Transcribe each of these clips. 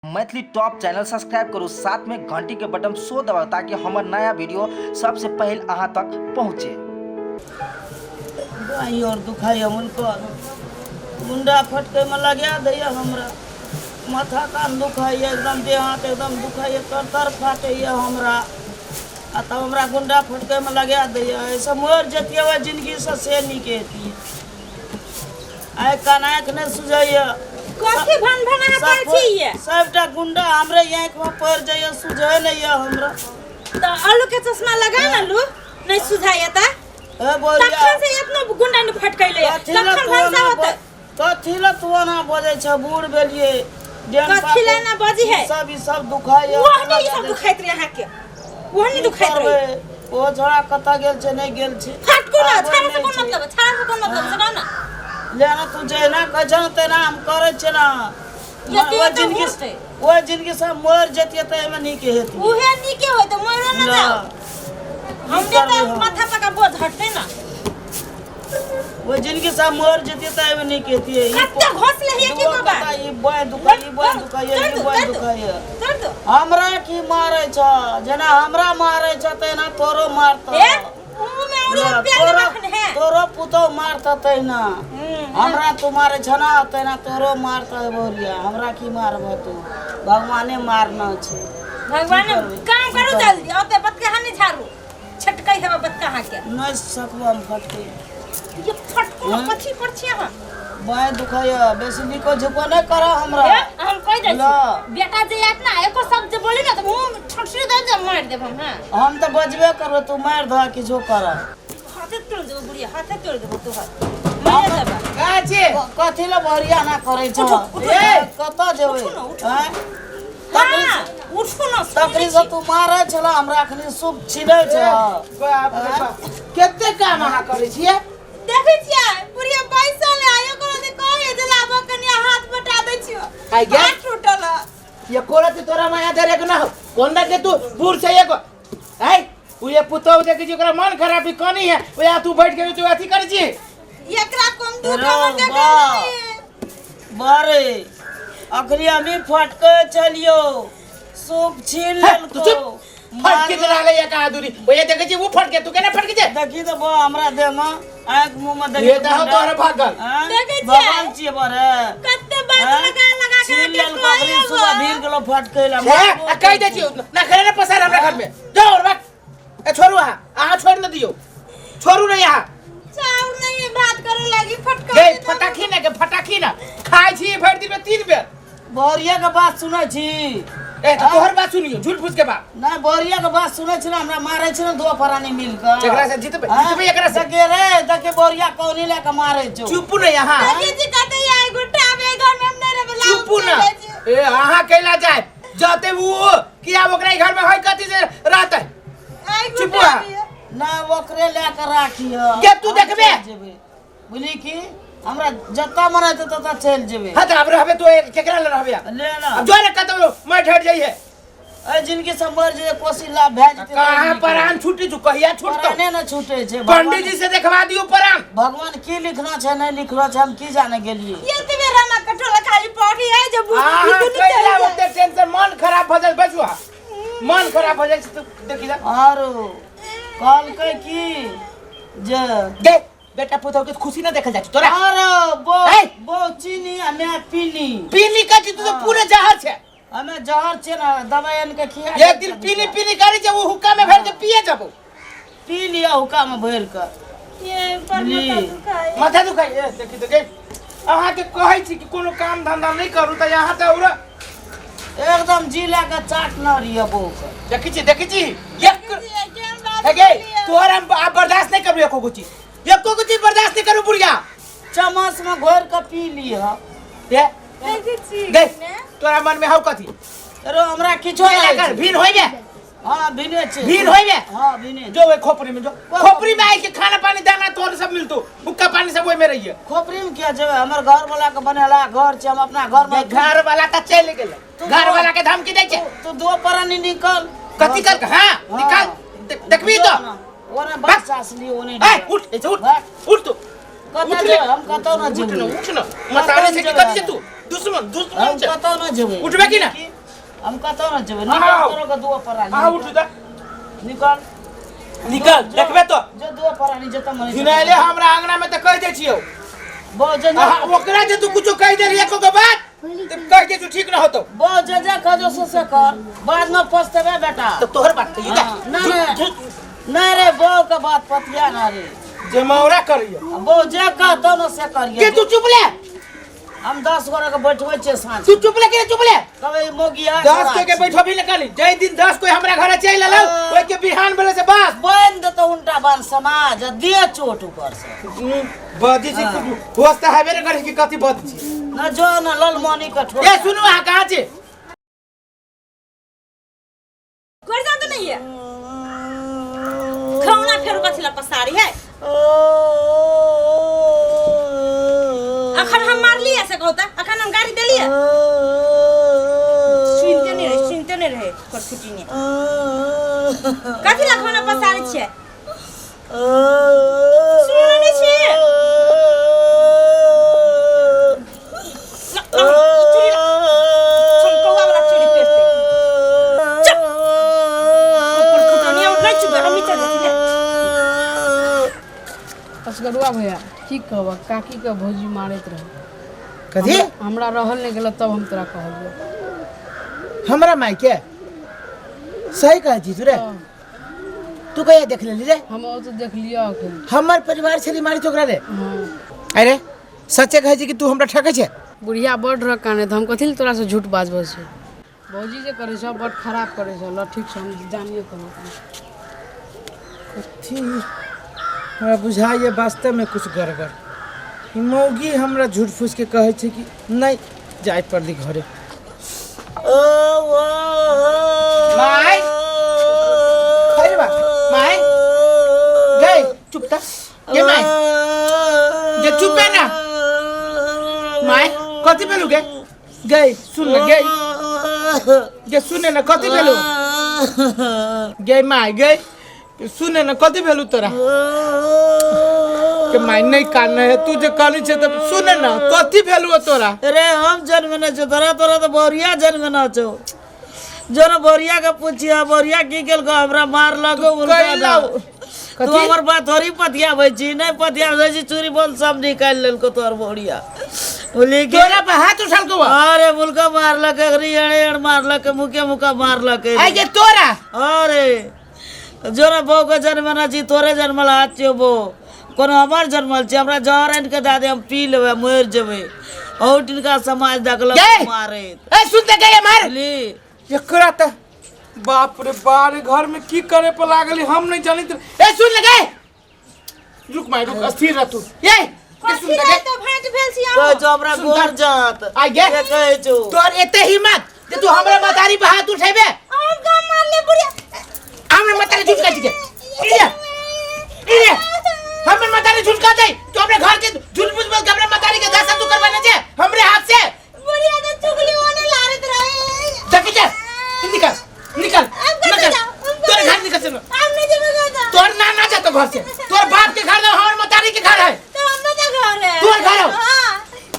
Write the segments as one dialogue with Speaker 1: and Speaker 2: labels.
Speaker 1: Maithili top channel subscribe करू, साथ में घंटी के बटन सो दबाउ ताकि हमर नया वीडियो सबसे पहले अहाँ तक पहुँचे।
Speaker 2: बाँहि आओर दुखाइए हुनकर गुंडा फटकैमे लगा दैए हमरा। माथा कान दुखाइए एकदम, देह हाथ एकदम दुखाइए, तर तर फाटैए हमरा। आ तब हमरा गुंडा फटकैमे लगा दैए। एहिसँ मरि जतियै ओहि जिनगीसँ से नीक हेतियै। आइ कान आँखि नहि सुझैए।
Speaker 3: कथी भन भन अहाँ करै छी ये?
Speaker 2: सबटा गुंडा हमरे आँखिमे पड़ि जाइए, सुझै नहि यऽ हमरा।
Speaker 3: तऽ आलू के चश्मा लगा ना लू, नहीं सुझाइए तऽ।
Speaker 2: ए बोलिया,
Speaker 3: तखन से एतना गुंडा ने फटकैले
Speaker 2: कथी लए
Speaker 3: तखन
Speaker 2: तू
Speaker 3: भनसा
Speaker 2: एना
Speaker 3: होतै।
Speaker 2: कथी लए तू एना बजै छ? बूढ़ भेलियै। डेन
Speaker 3: कथी
Speaker 2: पापो-
Speaker 3: लए एना बजै है?
Speaker 2: ई सब ई सब दुखाइए।
Speaker 3: ओह नहि, ई सब दुखाइत रहे अहाँके, ओह नहि
Speaker 2: की
Speaker 3: दुखाइत रहे।
Speaker 2: करबै? ओ छोड़ा कतऽ गेल छै, नहि गेल छै।
Speaker 3: फटकू ना,
Speaker 2: आबै
Speaker 3: छाड़ा से
Speaker 2: नहि
Speaker 3: कोन
Speaker 2: छै।
Speaker 3: मतलब, छाड़ा से कोन मतलब, सुनाउ ना।
Speaker 2: ले ना, तू जेना कहै छ ने तेना हम करै छियै ना।
Speaker 3: यदि
Speaker 2: ओहि
Speaker 3: एतऽ
Speaker 2: जिनगी
Speaker 3: होतै।
Speaker 2: ओहि जिनगी से मरि जतियै तऽ एहिमे नीक हेतै।
Speaker 3: उहे नीके होय तऽ मरो ना
Speaker 2: ल।
Speaker 3: जाओ। हमरे
Speaker 2: करबै
Speaker 3: तऽ
Speaker 2: हम?
Speaker 3: माथा पर का बोझ हटतै ना।
Speaker 2: ओहि जिनगी से मरि जतियै तऽ एहिमे नीक हेतियै। ई
Speaker 3: कते घोसले हियै की
Speaker 2: दुओ
Speaker 3: बाबा?
Speaker 2: कता ई बाँहि दुखाइ, ई बाँहि दुखाइए, ई बाँहि दुखाइए।
Speaker 3: कर दो।
Speaker 2: हमरा की मारै छ? जेना हमरा मारै छ तेना तोरो मारतौ।
Speaker 3: ए, मुंह में औरो
Speaker 2: ना,
Speaker 3: प्यार
Speaker 2: तोरो
Speaker 3: रखने है।
Speaker 2: तोरो पुतौ मारतौ तहिना। हमरा तू मारै छ ना तेना तोरो मारतौ बोलिया। हमरा की मारबह तू? भगवाने मारना छै।
Speaker 3: भगवान
Speaker 2: की करबै?
Speaker 3: काम करू
Speaker 2: की करबै?
Speaker 3: जल्दी, ओते बतके हानि झाड़ू। छटकै हेबा बतका अहाँके।
Speaker 2: नहि सकबो हम फटके।
Speaker 3: ये फटको
Speaker 2: हाँ?
Speaker 3: कथी पर छी अहाँ?
Speaker 2: बाँहि दुखाइए, बेसी निको झुको नहि करऽ हमरा।
Speaker 3: ए, हम कहि दै छी
Speaker 2: ल।
Speaker 3: बेटा जे आयत ना एको शब्द जे बोली ना तऽ मुँह में ठोसरी दे दे, मारि देब हम। हाँ,
Speaker 2: हम तऽ बजबे करबो, तू मारि धऽ किछो कर।
Speaker 3: हाथे तोड़ देबो बुढ़िया, हाथे तोड़ देबो तोहर, मारि देबा।
Speaker 4: कहाँ छी?
Speaker 2: कथी लए भरिया ना करै छौ?
Speaker 3: उठो, उठो।
Speaker 2: ए, कतऽ जेबै?
Speaker 3: उठू ना, उठू।
Speaker 2: आँय?
Speaker 3: हाँ, उठू ना।
Speaker 2: तकरी से तू मारै छल हमरा, अखनी सूप छिलै छ।
Speaker 4: बाप रे बाप, कते काम अहाँ करै छियै?
Speaker 3: देखै छियै बुढ़िया बैसल है, एकरो जे कहै जे लाबऽ कनि हाथ बटा दै छियो।
Speaker 4: आइ गे।
Speaker 3: हाथ टूटल है।
Speaker 4: ये कोरत तोरा माया धरे के ना हो कोन के तू बूढ़ छै एगो। ऐ उ ये पुतोह देखै छी ओकरा मन खराबी कनी है, ओया तू बैठ के तू अथी करै छी।
Speaker 3: एकरा कोन दू
Speaker 2: रौ
Speaker 3: ठमन देखै
Speaker 2: बा।
Speaker 3: नहीं।
Speaker 2: बारे अखनी हमी फटके चलियो, सूप छीन
Speaker 4: हे, तू
Speaker 2: लेलको।
Speaker 4: चुप। फटके तो रहले एक आदुरी, ओया देखै छी उ फटके, तू केना फटके छै?
Speaker 2: देखी तऽ बा हमरा देह में आँख मुँह में देखी।
Speaker 4: ये तऽ हौ तोहर भागल।
Speaker 3: देखै छियै?
Speaker 2: भगवान छियै बरे।
Speaker 3: कते बात लगा लगा के
Speaker 2: छीन
Speaker 3: अहाँके
Speaker 2: लेलको अखनी
Speaker 3: कहै
Speaker 2: सुबह
Speaker 3: बा।
Speaker 2: भीड़ गेलो फटके ला।
Speaker 4: हे, आ कहि दै छी ना करे ना पसार हमरा घर में जाओ और बात। ए छोड़ू अहाँ, अहाँ छोड़ न दियौ, छोड़ू नहीं अहाँ।
Speaker 3: चाउर नहीं है, भात करे लागी फटका।
Speaker 4: गे फटाखी ना, के फटाखी ना खाइ छी भरि दिन में 3 बेर।
Speaker 2: बोरिया के बात सुनै छी?
Speaker 4: ए तऽ तोहर बात सुनियो, झूठ फूस के बात।
Speaker 2: नहीं, बोरिया के बात सुनै छी ना, हमरा मारै छी ना दो परानी मिल के।
Speaker 4: एकरा से जीतबै,
Speaker 2: हाँ?
Speaker 4: जीतबै एकरा से।
Speaker 2: देखे रे, देखे बोरिया कौनी ले के मारै छौ।
Speaker 4: चुप नहीं अहाँ।
Speaker 3: देखी जी कते आइ गुट्टा बे घर में हम नहीं रहबै, लाउ
Speaker 4: चुप ना।
Speaker 3: चलि जाइ छी।
Speaker 4: ए अहाँ कैला जाय जते उ कि आब ओकरा घर में होय कथी से रहतै?
Speaker 3: आइ
Speaker 4: चुप
Speaker 3: गुट्टा
Speaker 4: आ।
Speaker 3: बे।
Speaker 2: ना, ओकरे ले के राखिह।
Speaker 4: के तू
Speaker 2: हम
Speaker 4: देखबे?
Speaker 2: चलि जेबै। बुझली कि हमरा जतऽ मन हेतै ततऽ चलि जेबै।
Speaker 4: हाँ तऽ आब रहबे तो केकरा ले रहबे?
Speaker 2: ले ना।
Speaker 4: अब जो ने कतौ मैं ठहर जाइए।
Speaker 2: एहि जिनगी से मरि जेबै, कोसी लाभ भए जेतै।
Speaker 4: कहाँ परान छूटी छू, कहिया छूटतौ?
Speaker 2: पराने ने छूटे छै।
Speaker 4: पंडित जी से देखवा दियो परान।
Speaker 2: भगवान की लिखना छै नहि लिखलो छै हम की जाने गेलियै।
Speaker 3: ये ते बेरा मा कटोला खाली पड़ी है जब
Speaker 4: अहाँ
Speaker 3: ई दुनू
Speaker 4: कैला
Speaker 3: चलि जाए।
Speaker 4: ओते टेंशन, मन खराब भऽ जाइ, बैसू अहाँ। मन खराब भऽ जाइ छै तऽ देखी जा।
Speaker 2: आरो कहलकै की जे
Speaker 4: गे बेटा पुतहु के खुशी ना देखल जाइ छै तोरा।
Speaker 2: आरो बो
Speaker 4: ए!
Speaker 2: बो चीनी आ मैं पीनी।
Speaker 4: पीनी कथी? तू तऽ पूरे जहर छै।
Speaker 2: हमे जहर छै ना, दवाई आनि के खिया।
Speaker 4: एक दिन पीनी पीनी करै छै, ओ हुक्का में भरि के पिए जबो।
Speaker 2: पी लिया हुक्का में भरि के।
Speaker 3: ये पर
Speaker 2: जी।
Speaker 3: माथा दुखाए।
Speaker 4: माथा दुखाइ। ए देखी तऽ गे, अहाँके कहै छी कि कोनो काम धंधा नहि करू तऽ अहाँ तऽ उरा
Speaker 2: एकदम जी लए के चाट न रहिए बो के।
Speaker 4: देखै छी, देखै छी एक हे गे तोहर हम आब बर्दाश्त नहि करू एको गो चीज, एको गो चीज बर्दाश्त नहि करू बुढ़िया।
Speaker 2: चम्मच में घोरि के पी लिह।
Speaker 4: ए
Speaker 3: देखै छी
Speaker 4: गे
Speaker 3: ने?
Speaker 4: तोरा मन में हौ कथी?
Speaker 2: अरे हमरा किछो
Speaker 4: केला
Speaker 2: नहि
Speaker 4: कर
Speaker 2: छै।
Speaker 4: भीन होइबे?
Speaker 2: हाँ भिने छै।
Speaker 4: भीन होइबे?
Speaker 2: हाँ भिने।
Speaker 4: जो ओहि खोपड़ी में जो, खोपड़ी में आइ के खाना पानी दाना तोहर सब मिलतो, हुक्का पानी सब ओहि में रहिए।
Speaker 2: खोपड़ी में किया जेबै? हमर घर वाला के बनेला घर छै, हम अपना घर में।
Speaker 4: घर वाला तऽ चलि गेलै, घर वाला के धमकी दै छै।
Speaker 2: तू दो परानी निकल।
Speaker 4: कथी कर? हाँ निकाल, देखबी तो।
Speaker 2: ओने बस असली ओने।
Speaker 4: ए उठ, ए उठ, उठ तू।
Speaker 2: कतऽ
Speaker 4: उठ ले।
Speaker 2: जेबै? हम कतौ न
Speaker 4: उठ न,
Speaker 2: जेबै।
Speaker 4: उठ न, मतारे छै कि कथी छै तू? दुश्मन, दुश्मन
Speaker 2: हम
Speaker 4: छै।
Speaker 2: कतौ न जेबै।
Speaker 4: उठबे की ना?
Speaker 2: हम कतौ न जेबै।
Speaker 4: अहाँ
Speaker 2: निकल
Speaker 4: आउ।
Speaker 2: तोरो के दुओ परानी।
Speaker 4: अहाँ उठू तऽ।
Speaker 2: निकल।
Speaker 4: निकल, देखबे तो।
Speaker 2: जो दुओ परानी जतऽ मन।
Speaker 4: घिनाइले हमरा अंगना में तऽ कहि दै छियौ।
Speaker 2: बौ जे
Speaker 4: अहाँ ओकरा जे तू कुछो कहि देली एको गो बात तऽ कहि दे तू ठीक न होतो।
Speaker 2: बौ जे जे खजो से से कर, बाद में पछतेबे बेटा।
Speaker 4: तऽ तोहर बात कहिए।
Speaker 2: हाँ, ना ना नहीं रे, बौ के बात पतिया ना रे।
Speaker 4: जमौरा करियो।
Speaker 2: बौ जे कहतो न से करियो।
Speaker 4: के तू चुप ले।
Speaker 2: हम 10 गोरा के बैठबै छियै साँझ।
Speaker 4: तू चुप ले के चुप ले।
Speaker 2: कभी ई मौगिया
Speaker 4: 10 कोई के बैठो भी निकाली जै दिन 10 कोई हमरा घर चलि एलौ ओइ के बिहान बेले से बस
Speaker 2: बान्हि देतौ उल्टा बान्ह समाज आ दे चोट ऊपर से।
Speaker 4: बदी छी होश तऽ हेबे ने करै कि कथी बदी छी।
Speaker 2: न जो न ललमनी के ठोक।
Speaker 4: ए सुनू अहाँ कहाँ छी?
Speaker 3: कर जा तो नहीं है खौना फेर कथी ला पसारी है। अखन हम मारलिए से कहता, अखन हम गाड़ी देलिए। सुनते नहीं रहे, सुनते नहीं रहे कर छुट्टी नहीं। कथी ला खाना पसारी छियै? सुन नहीं छियै? चूड़ी चमकौआ वाला चूड़ी पहिरतै। चुप कुकुर फुटनिया नहीं चुप हम चल जाइ।
Speaker 5: असगरुआ भैया की कहब, काकी के भौजी मारैत रहे।
Speaker 4: कथी?
Speaker 5: हमरा रहल नहीं गेल तब हम तोरा कहलियौ।
Speaker 4: हमरा माय के सही कहै छी तू रे? तू कहिया देख लेली रे?
Speaker 5: हम ओ तऽ देखलियौ अखन।
Speaker 4: हमर परिवार छली मारी ओकरा रे।
Speaker 5: हाँ।
Speaker 4: अरे सच्चे कहै छी कि तू हमरा ठकै छै?
Speaker 5: बुढ़िया बड़ रह काने तऽ हम कथी लए तोरा से झूठ बाजबै छै। भौजी जे करै छौ बड़ खराब करै छौ। ल ठीक छै, हम जानिए कहब।
Speaker 4: कथी हमरा बुझाइए वास्तवमे कुछ गड़बड़। ई मौगी हमरा झूठ फूस के कहै छै कि नहि जाय पड़ली घरे। माय अरे बा माय गई चुप त गे माय गे चुप है ना माय। कथी भेलु गे? गई सुन न गई गे सुने न कथी भेलु गे माय? गई सुने न कथी भेलु तोरा के माय? नहीं कान है तू जे कानी छे त सुने न कथी भेलु तोरा?
Speaker 2: रे हम जन्मने छौ तोरा, तोरा तो बोरिया जन्मने छौ। जो न बोरिया के पूछिया बोरिया की केलको हमरा मारलको उनका।
Speaker 4: कैला
Speaker 2: तू हमर बात थोड़ी पतियाबै छी? नहीं पतियाबै छी। चूड़ी बोल सब निकालि लेलको तोहर बोरिया। बोली कि
Speaker 4: तोरा पर हाथ उछालको?
Speaker 2: अरे मुलका मारलक अगरी अड़े अड़ मारलक मुके मुका मारलक।
Speaker 4: आई के तोरा?
Speaker 2: अरे जो न बहू के जन्मना छी तोरे जन्मल हाथ छियौ बो कोनो हमर जन्मल छै। हमरा जहर आनि के दए दे, हम पी लेबै मरि जेबै। और तिनका समाज देखलक
Speaker 4: गै!
Speaker 2: मारैत।
Speaker 4: ए सुन त गई मार
Speaker 2: बुझली?
Speaker 4: एकरा त बाप रे बाप, घर में की करे पर लागली हम नहीं जानत। ए सुन ले गई, रुक माय रुक, अस्थिर रह तू। ए के सुन
Speaker 3: कथी
Speaker 4: ले
Speaker 3: ला
Speaker 4: गई।
Speaker 3: तो भेंट भेल छी
Speaker 2: कहै
Speaker 3: अहाँ?
Speaker 2: छौ हमरा
Speaker 4: सुन
Speaker 2: गोर
Speaker 4: त।
Speaker 2: जात
Speaker 4: आ गे।
Speaker 2: से कहै छौ।
Speaker 4: तोर एते हिम्मत जे तू हमरा मतारी पर हाथ उठेबे?
Speaker 3: हम का मारले बुढ़िया?
Speaker 4: हमरा मतारी झूठ कहै छिके? इले इले हमर मतारी झूठ कहतै? तू अपने घर के झूठ मूठ बोल के हमरा मतारी के दशा तू करवाने छे हमरे हाथ से?
Speaker 3: बुढ़िया तो चुगली ओने लारत रहे।
Speaker 4: देखी छे, निकल निकल।
Speaker 3: हम कतऽ
Speaker 4: निकल।
Speaker 3: जाउ? हम कतऽ
Speaker 4: तोर घर निकल से।
Speaker 3: हम नहीं जेबै कतऽ।
Speaker 4: तोर ना ना जातो घर से। तोर बाप के घर ना, हमर मतारी के घर है।
Speaker 3: तो हमरो तो घर है।
Speaker 4: तोहर घर हौ?
Speaker 3: हाँ।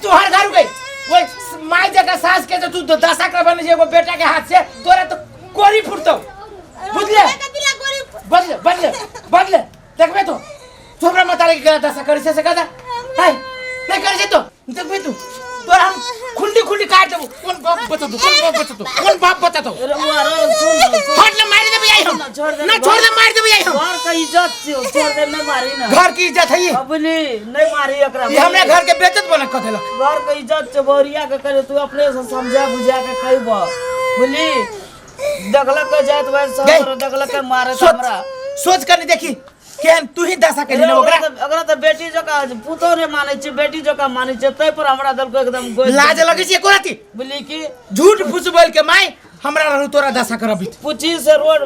Speaker 4: तोहर घर गई ओए माय जगह सास के तो तू दशा करवाने छे एगो बेटा के हाथ से, तोरा तो कोरी फुटतौ बुझले?
Speaker 3: हमरा कथी ला गोरी?
Speaker 4: बदले बदले बदले देखबे तो तू हमरा मतारी के गलत दशा करै छै से कदा है नहीं करै छै तो देखबे तू, तोरा हम खुंडी खुंडी काट देबो। कोन बाप बचतो? कोन बाप बचतो? कोन बाप बचतो?
Speaker 2: रे बुआ रे, सुन न, सुन।
Speaker 4: हट न, मारि देबै आई हम।
Speaker 2: ना, छोड़ दे।
Speaker 4: ना छोड़ दे, मारि देबै आई हम।
Speaker 2: घर के इज्जत छियौ, छोड़ दे, नहीं मारी ना।
Speaker 4: घर की इज्जत है ये?
Speaker 2: बुझली नहीं मारी एकरा।
Speaker 4: ये हमरा घर के बेइज्जत बना क देलक।
Speaker 2: घर के इज्जत छै बोरिया के करे। तू अपने से समझा बुझा के कहब बुझली। देखलक के जात भाई सब
Speaker 4: गई।
Speaker 2: देखलक के मारे
Speaker 4: सोच
Speaker 2: हमरा।
Speaker 4: सोच कर नहीं देखी केहन तू ही दशा के
Speaker 2: रे,
Speaker 4: ने
Speaker 2: ओकरा
Speaker 4: ओकरा
Speaker 2: तऽ ओकरा तऽ बेटी जकाँ पुतोह नहि मानै छै, बेटी जकाँ मानै छै, ताहि पर हमरा देलको एकदम गोइठ।
Speaker 4: लाज लगै छै एको राति?
Speaker 2: बुझली कि
Speaker 4: झूठ फूस बोल के माय हमरा रहू तोरा दशा करबी।
Speaker 2: पूछी से रोड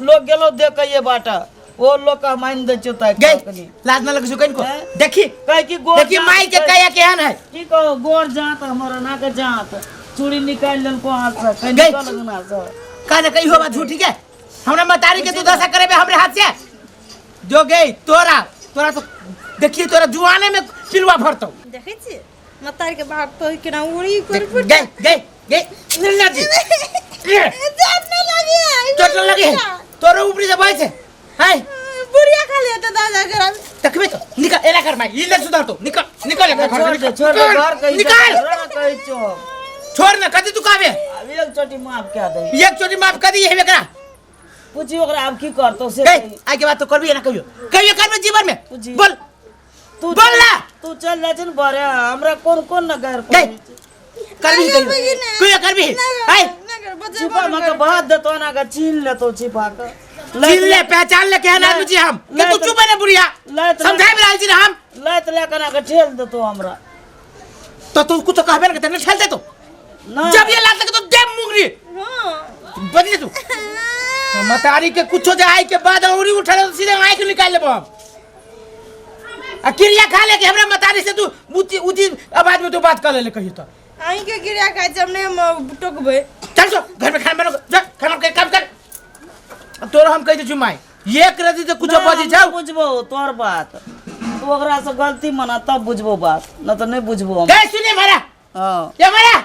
Speaker 2: लोग गेलो देख के ये बाटा ओ लोग का मान दै छै ताकि
Speaker 4: गई
Speaker 2: कनी।
Speaker 4: लाज न लगै छै कनिको?
Speaker 2: हैं?
Speaker 4: देखी
Speaker 2: कहै कि गोर
Speaker 4: देखी
Speaker 2: जात
Speaker 4: माय के कया केहन है।
Speaker 2: की कहू गोर जात हमर ना के जात चूड़ी निकालि लेलको हाथ से कहीं
Speaker 4: गई।
Speaker 2: निकल अंगना से।
Speaker 4: का न कही हो बात झूठी के हमरा मतारी के तू दशा करेबे हमरे हाथ से जो गई तोरा तोरा तो देखिए तोरा जुआने में पिलुआ भरतौ।
Speaker 3: देखै छियै मतारी के बाप तो केना उड़ी कर।
Speaker 4: गई गई गई निर्णय जी। तोरो ऊपरी से बहै छै है।
Speaker 3: बुढ़िया खाली हेतै दादा करा।
Speaker 4: देखबे तो निकल, एना कर माई, ई ले सुधार तो निकल, निकल एकरा घर
Speaker 2: छोड़
Speaker 4: से।
Speaker 2: दे, छोड़ दे।
Speaker 4: निकल,
Speaker 2: घर कही
Speaker 4: निकाल।
Speaker 2: कहै छौ।
Speaker 4: छोड़ ना, कथी तू कहबे?
Speaker 2: आब एक चोटी माफ कए दे।
Speaker 4: एक चोटी माफ कर दी हेबे एकरा।
Speaker 2: पूछी ओकरा आब की करतौ से।
Speaker 4: गई आइ के बाद तो करबी ना कहियो, कहियो करबे जीवन में?
Speaker 2: पूछी।
Speaker 4: बोल।
Speaker 2: तू
Speaker 4: बोल ना।
Speaker 2: तू चल जाइ छै ने बरे, हमरा कोन कोन न गैर।
Speaker 4: गई करबी कहियो, कहियो करबी आइ?
Speaker 2: छिपा मके भात देतो ना के छीन लेतो छिपा के।
Speaker 4: चिन्ह ले, पहचान ले केहन आदमी छी हम के। तू चुप है ना बुढ़िया? समझाइ रहल छी ना हम।
Speaker 2: लात लए के ना के ठेल देतो हमरा।
Speaker 4: तो तू कुछ कहबे ना करते, ठेल दे तो।
Speaker 2: ना।
Speaker 4: जब ये लात लगे तो दे मुंगरी बदले तू मतारी के कुछो जे आई के बाद औरी उठा ले तो सीधे आँख निकाल लेबो हम। आ क्रिया खा ले कि हमरा मतारी से तू ऊंची ऊंची आवाज में तू बात कर ले कहियो तो।
Speaker 3: अहीं के गिरा खाइ छै, हम नहि, हम टोकबै।
Speaker 4: चल जो घर में खाना बनो, जा खाना के काम कर। अब तोरो हम कह दे छु माई, एक रति तो कुछो बजी जाओ।
Speaker 2: बुझबो तोर बात, तू ओकरा से गलती मना तब बुझबो बात, न तऽ नहि बुझबो हम।
Speaker 4: गए सुने मारा।
Speaker 2: हाँ।
Speaker 4: ये मारा,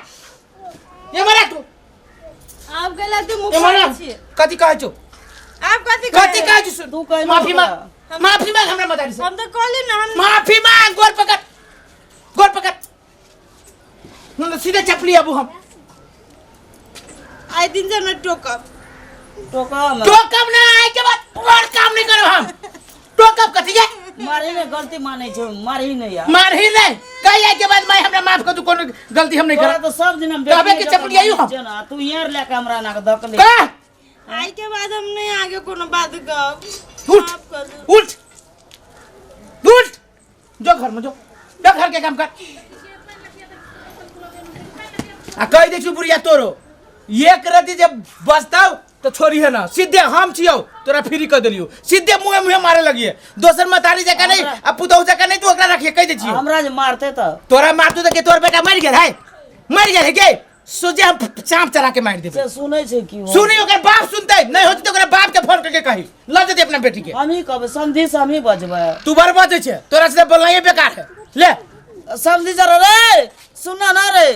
Speaker 4: ये मारा तू।
Speaker 3: आब गेला तू मुख
Speaker 4: ये मारा।
Speaker 3: छियै।
Speaker 4: कथी कहै छौ?
Speaker 3: आब कथी?
Speaker 4: कथी कहै छौ सुन।
Speaker 2: तू कहि
Speaker 4: माफी
Speaker 2: ओकरा।
Speaker 4: मांग, माफी मांग हमरा मतारी से।
Speaker 3: हम तऽ कहली ने हम
Speaker 4: माफी मांग, गोर पकड़, गोर पकड़ न तो सीधे चपली आबू हम।
Speaker 3: आइ दिन से नहि टोकब।
Speaker 2: टोका में
Speaker 4: टोकब ना, आइ के बाद और काम नहीं करो हम। टोकब कथी के?
Speaker 2: मारही नहि, गलती मानै छै, मारही नहि यार।
Speaker 4: मारही नहीं कही, आइ के बाद माई हमरा माफ कर तू, कोनो गलती हम नहीं
Speaker 2: तोरा
Speaker 4: करब।
Speaker 2: तऽ सब दिन हम
Speaker 4: कहबे
Speaker 2: बेटी
Speaker 4: कि चपली आइयो हम।
Speaker 2: जकाँ मानै छियै ने, तू यार लए के हमरा ना के धकले।
Speaker 4: कह।
Speaker 3: आइ के बाद हम नहि आगे कोनो बात कहब।
Speaker 4: उठ।
Speaker 3: माफ कर दू।
Speaker 4: उठ, उठ, जो घर में जो, जो घर के काम कर। आ कह दे छु बुढ़िया तोरो एक रति जब बचताओ तो छोड़ी है ना, सीधे हम छियौ तोरा फ्री कर देलियो, सीधे मुँहे मुँहे मारे लगिए। दोसर मतारी जका नहीं आ पुतहु जका नहीं तू ओकरा रखिए, कह दे छियौ।
Speaker 2: हमरा जे मारते तऽ
Speaker 4: तोरा मारतू तऽ के तोर बेटा मरि गेल है? मरि गेल है के? सोझे हम चाँप चढ़ा के मारि देबै।
Speaker 2: से सुनै छै की?
Speaker 4: सुनी ओकर बाप सुनते नहीं होते तो ओकरा बाप के फोन करके कही ल जेतै अपना बेटी के।
Speaker 2: हमही कहबै, समधी से हमही बजबै।
Speaker 4: तू बड़ बजै छै, तोरा से बोलनाइए बेकार है। ले
Speaker 2: समधी जरा रे, सुन ना रे।